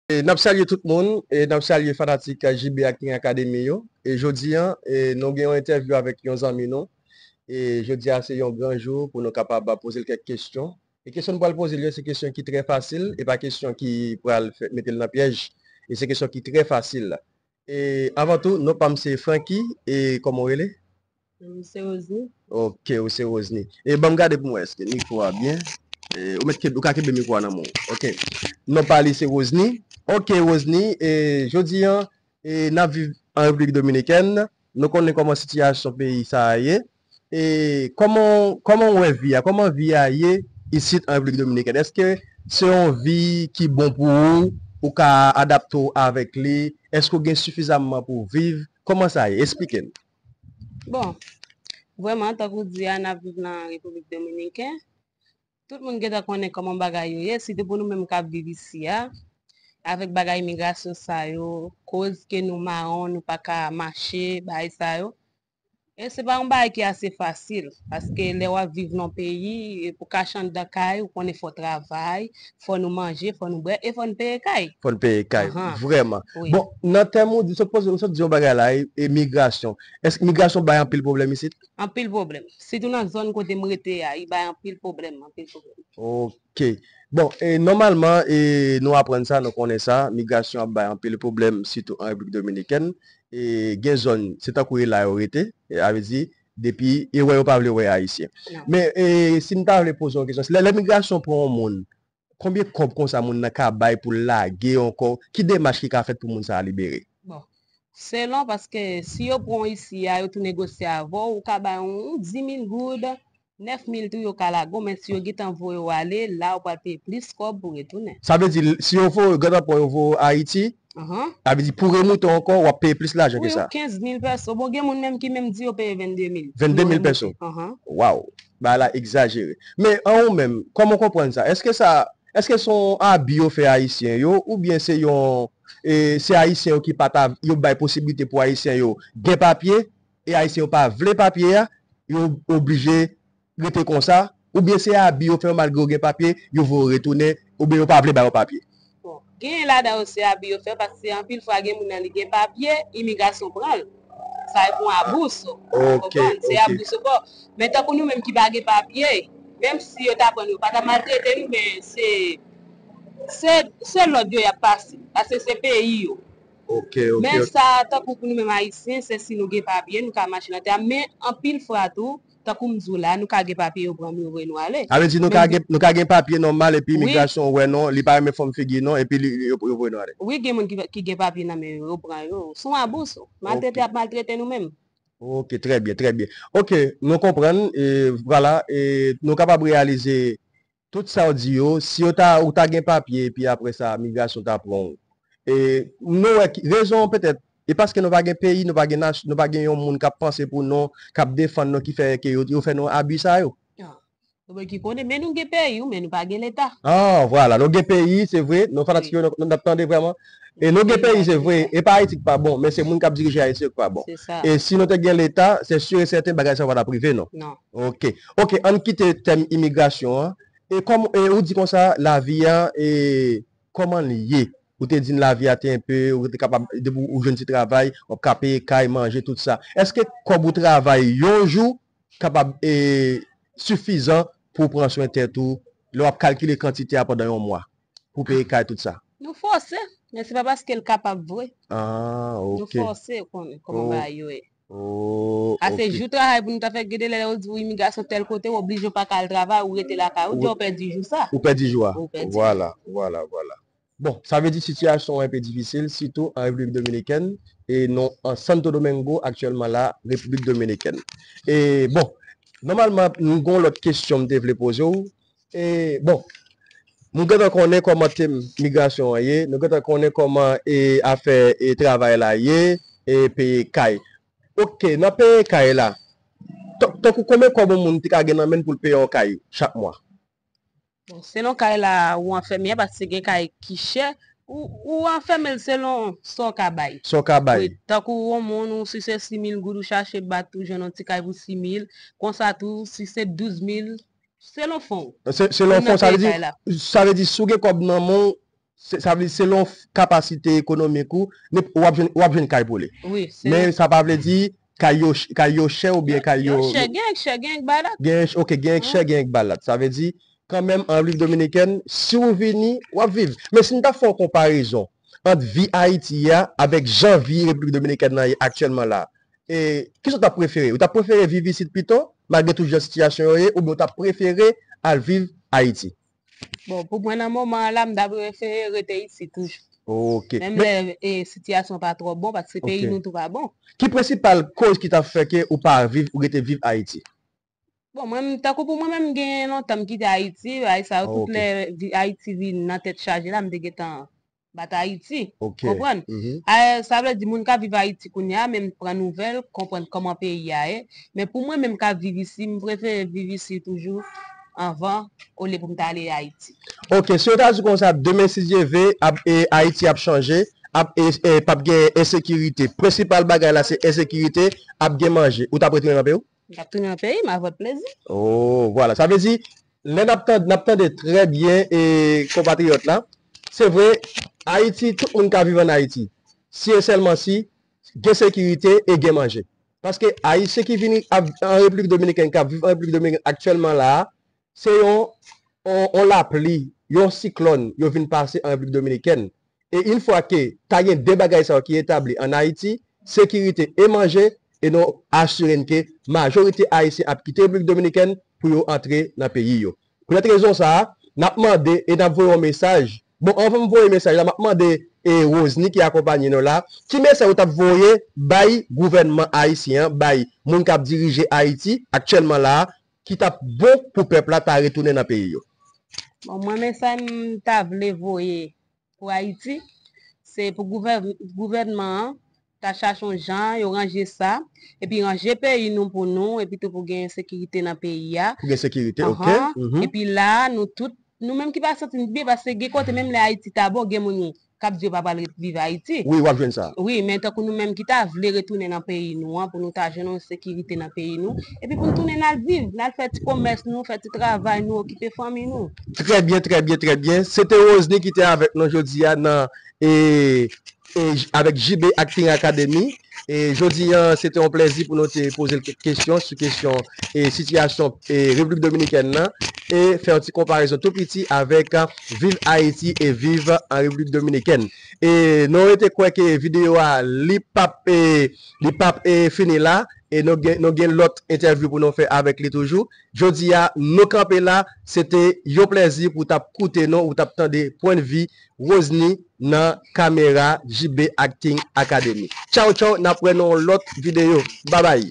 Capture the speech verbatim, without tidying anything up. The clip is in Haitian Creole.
E n ap salye tout moun, e n ap salye fanatik J B ak King Academy yo. E jodi a, e nou gen yon entèvyou avèk yon zanmi nou. E jodi a, se yon gran jou pou nou kapab poze l kèk kesyon. E kesyon nou pral poze l yo, se kesyon ki trè fasil, e pa kesyon ki pral fè, mete l nan pyèj. E se kesyon ki trè fasil. E avan tou, non pa m se Francky, e kòman w rele? M se Rosny. Ok, ou se Rosny. E ban m gade pou m wè èske mikwo a byen. E, ou mèt kenbe, ou ka kenbe mikwo a nan men w. Ok. Non pa li se Rosny. Ok, Rosny, e, jodi a, e, n ap viv an Repiblik Dominikèn. Nou konnen kòman sitiyasyon peyi sa a ye. E kòman, kòman w wè vi a? Kòman vi a ye isit an Repiblik Dominikèn? Èske se yon vi ki bon pou ou? Ou ka adapte w avèk li? Èske w gen sifizamman pou w viv? Kòman sa ye? Esplike n. Bon, vrèman, tankou w di a, n ap viv nan Repiblik Dominikèn. Tout moun gentan konnen kòman bagay yo ye, sitou pou nou menm k ap viv isi a, avèk bagay imigrasyon sa yo, koz ke nou mawon, nou pa ka mache, bagay sa yo. E se pa yon bagay ki ase fasil, paske lè w ap viv nan yon peyi, e pou w ka mache anndan kay, ou konnen fò w travay, fò nou manje, fò nou bwè, e fò n peye kay. Fò n peye kay, vrèman. Bon, nan tèm ou di, sot poze, ou sot di yon bagay la, e, e migrasyon. Èske migrasyon bay anpil pwoblèm isit? Anpil pwoblèm. Sitou nan zòn kote m rete a, li bay anpil pwoblèm, anpil pwoblèm. Ok. Bon, e nòmalman, e nou aprann sa, nou konnen sa, migrasyon ap bay anpil pwoblèm, sitou an Repiblik Dominikèn. E gen zòn, se tankou e la yo rete, e a vle di, depi, e wè yo pa vle wè Ayisyen. Men, e si n ta vle poze yon kesyon, lè, lè migrasyon pran yon moun, konbyen kòb konsa moun nan ka bay pou l lage ankò? Ki demach ki ka fèt pou moun sa a libere? Bon, selon, paske si yo pran w isi a, yo tou negosye avè w, ou ka bay yon dis mil goud, nèf mil tou yo ka lage w, men si yo gentan voye w ale, la ou pral peye plis kòb pou retounen. Sa vle di, si yo voye, gentan pran yo voye w Ayiti, sa vle di, pou remoute ankò, w ap peye plis lajan ke sa. Wi, kenz mil pèso. Bon, gen moun menm ki menm di yo peye vennde mil. Vennde mil pèso. Waw, bagay la egzajere. Men an ou menm, kòman w konprann sa? Èske sa, èske se yon abi yo fè Ayisyen yo, oubyen se yon, e, se Ayisyen yo ki pa ta, yo bay posiblite pou Ayisyen yo gen papye, e Ayisyen yo pa vle papye a, yo oblije rete konsa, oubyen se abi yo fè yo malgre yo gen papye, yo voye yo retounen, oubyen yo pa vle ba yo papye. Bon, genyen ladan yo se abi yo fè, paske anpil fwa gen moun nan li gen papye, imigrasyon pran l. Sa e pou abous, ou konprann? Se abous ou ba w. Men tankou nou menm ki pa gen papye, menm si yo ta pran nou, yo pa ta maltrete nou, men se, se, se lòd yo y ap pase, paske se peyi yo. Men sa, tankou pou nou menm Ayisyen, se si nou gen papye, nou ka mache nan tè a, men anpil fwa tou, tankou m di w la, nou ka gen papye, yo pran nou, yo voye nou ale. Sa vle di nou ka gen, nou ka gen papye nòmal, epi imigrasyon wè non, li pa renmen fòm figi non, epi li, yo, yo voye nou ale. Wi, gen moun ki, ki gen papye nan men yo, yo pran yo. Se yon abous, maltrete y ap maltrete nou menm. Ok, trè byen, trè byen. Ok, nou konprann, e, vwala, e, nou kapab reyalize tout sa w di yo, si yo ta, ou ta gen papye, epi apre sa, migrasyon ta pran w. E, nou wè, ki- rezon an petèt, e paske nou pa gen peyi, nou pa gen nach-, nou pa gen yon moun k ap panse pou nou, k ap defann nou, ki fè ke yo, yo fè nou abi sa yo. Ah, ou menm ki konnen, men nou gen peyi, wi, men nou pa gen leta. Ah, vwala, nou gen peyi, se vre, nou fanatik yo, nou, nou ap tande vrèman. E nou gen peyi, se vre, e pa Ayiti k pa bon, men se moun k ap dirije Ayiti yo k pa bon. Se sa. E si nou te gen leta, se si e sèten bagay sa yo pa t ap rive, non. Non. Ok. Ok, ann kite tèm imigrasyon an. E kòm, e ou di konsa, lavi a, e kòman l ye? Ou te di n lavi a te enpe, ou te kapab, depi ou jwenn ti travay, w ap ka peye kay, manje, tout sa. Èske kòb ou travay yon jou kapab, e, sifizan pou w pran swen tèt ou, lè w ap kalkile kantite a pandan yon mwa, pou w peye kay, tout sa? Nou fòse, men se pa paske l kapab vre. Ah, ok. Nou fòse, ou konnen kòman bagay yo ye. Oh, ok. Ase jou travay pou nou ta fè, gen de lè yo di w imigrasyon tèl kote, w oblije w pa ka al travay, ou rete lakay ou, deja w pèdi jou sa. Ou pèdi jou a. Ou pèdi. Vwala, vwala, vwala. Bon, sa vle di sitiyasyon an enpe difisil, sitou an Repiblik Dominikèn, e non an Santo Domingo, aktyèlman la, Repiblik Dominikèn. E bon, nòmalman, nou gen yon lòt kesyon m te vle poze w. E bon, nou gentan konnen kòman tèm migrasyon an ye, nou gentan konnen kòman, e, afè, e, travay la ye, e peye kay. Ok, nan peye kay la, tan-, tankou konbyen kòb yon moun te ka gen nan men l pou l peye yon kay chak mwa? Bon, selon kay la ou anfèmen an, paske gen kay ki chè, ou, ou anfèmen l selon sa w ka bay. Sa w ka bay. Wi, tankou yon moun, ou si se sis mil goud ou chache bat, ou jwenn yon ti kay pou sis mil, konsa tou, si se douz mil, selon fon w. Se, selon fon w, sa vle di, sa vle di, si w gen kòb nan men w, Se- sa vle di selon f- kapasite ekonomik ou, nep- w ap jwenn, w ap jwenn kay pou li. Wi, se Men sa pa vle di kay yo ch- kay yo chè oubyen kay yo yo chè, gen chè, gen balad. Gen, ok, gen chè, gen balad. Sa vle di kanmenm an Repiblik Dominikèn, si w vini, w ap viv. Men si n ta fè yon konparezon ant vi Ayiti a avèk jan vi Repiblik Dominikèn nan ye aktyèlman la, e kisa w t ap prefere? Ou t ap prefere viv isit pito, malgre tout jan sitiyasyon yo ye, oubyen w t ap prefere al viv Ayiti? Bon, pou mwen nan moman an la, m ta prefere rete isit toujou. Ok. Menm Men lè e, sitiyasyon pa twò bon, paske peyi Ok. nou tou pa bon. Ki prensipal koz ki t ap fè ke ou pa viv, ou rete viv Ayiti? Bon, mwen, tankou pou mwen menm, gen lontan m kite Ayiti, bagay sa yo, Ah, tout ok. lè vi- Ayiti vin nan tèt chaje la, m te gentan bat Ayiti. Ok. Konprann? Mhm. A, sa vle di, moun ka viv Ayiti kounye a, men m pran nouvèl, konprann kòman peyi a ye. Men pou mwen menm ka viv isi, m prefere viv isi toujou anvan, olye pou m ta ale Ayiti. Ok, si yo ta di konsa, demen si Dye ve, ap, e, Ayiti ap chanje, ap, e, e, p ap gen ensekirite. Prensipal bagay la se ensekirite, ap gen manje. Ou t ap retounen nan peyi w? M ap tounen nan peyi m avèk plezi. Oh, vwala. Sa vle di, lè n ap tande, n ap tande trè byen e konpatriyòt la, se vre, Ayiti, tout moun ka viv an Ayiti. Si e sèlman si, gen sekirite e gen manje. Paske Ayisyen ki vini ap- an Repiblik Dominikèn, k ap viv an Repiblik Dominikèn aktyèlman la a, se yon, yon, yon lapli, yon siklòn yo vin pase an Repiblik Dominikèn. E yon fwa ke ta gen de bagay sa yo ki etabli an Ayiti, sekirite e manje, e nou asire n ke majorite Ayisyen ap kite Repiblik Dominikèn pou yo antre nan peyi yo. Poutèt rezon sa a, n ap mande e n ap voye yon mesaj. Bon, anvan m voye mesaj la, m ap mande e Rosny ki akonpanye nou la, ki mesaj ou t ap voye bay gouvènman ayisyen an, bay moun k ap dirije Ayiti aktyèlman la a, ki t ap bon pou pèp la ta retounen nan peyi yo? Bon, mwen, mesaj m ta vle voye pou Ayiti, se pou gouvè- gouvènman an ta chache yon jan, yo ranje sa, epi ranje peyi nou pou nou, epi tou pou gen sekirite nan peyi a. Pou gen sekirite, ok. Ahan. Mhm. Epi la, nou tout, nou menm ki pa santi n byen, paske gen kote menm lè Ayiti ta bon, gen moun k ap di yo pa pral ret- viv Ayiti. Wi, w ap jwenn sa. Wi, men tankou nou menm ki ta vle retounen nan peyi nou an, pou nou ta jwenn yon sekirite nan peyi nou, epi pou n tounen n al viv, n al fè ti komès nou, fè ti travay nou, okipe fanmi nou. Trè byen, trè byen, trè byen. Se te Rosny ki te avèk nou jodi a nan e, e, j- avèk J B Acting Academy. E jodi a, se te yon plèzi pou nou te poze l ke- kesyon sou kesyon e sitiyasyon e Repiblik Dominikèn nan e fè yon ti konparezon tou piti avèk a, viv Ayiti e viv an Repiblik Dominikèn. E nou rete kwè ke videyo a li p ap e, li p ap e, fini la e nou gen, nou gen lòt entèvyou pou nou fè avèk li toujou. Jodi a, nou kanpe la, se te yon plèzi pou w t ap koute nou, ou t ap tande pwennvi Rosny nan kamera J B Acting Academy. Tchaw, tchaw, n ap wè nan yon lòt videyo. Babay!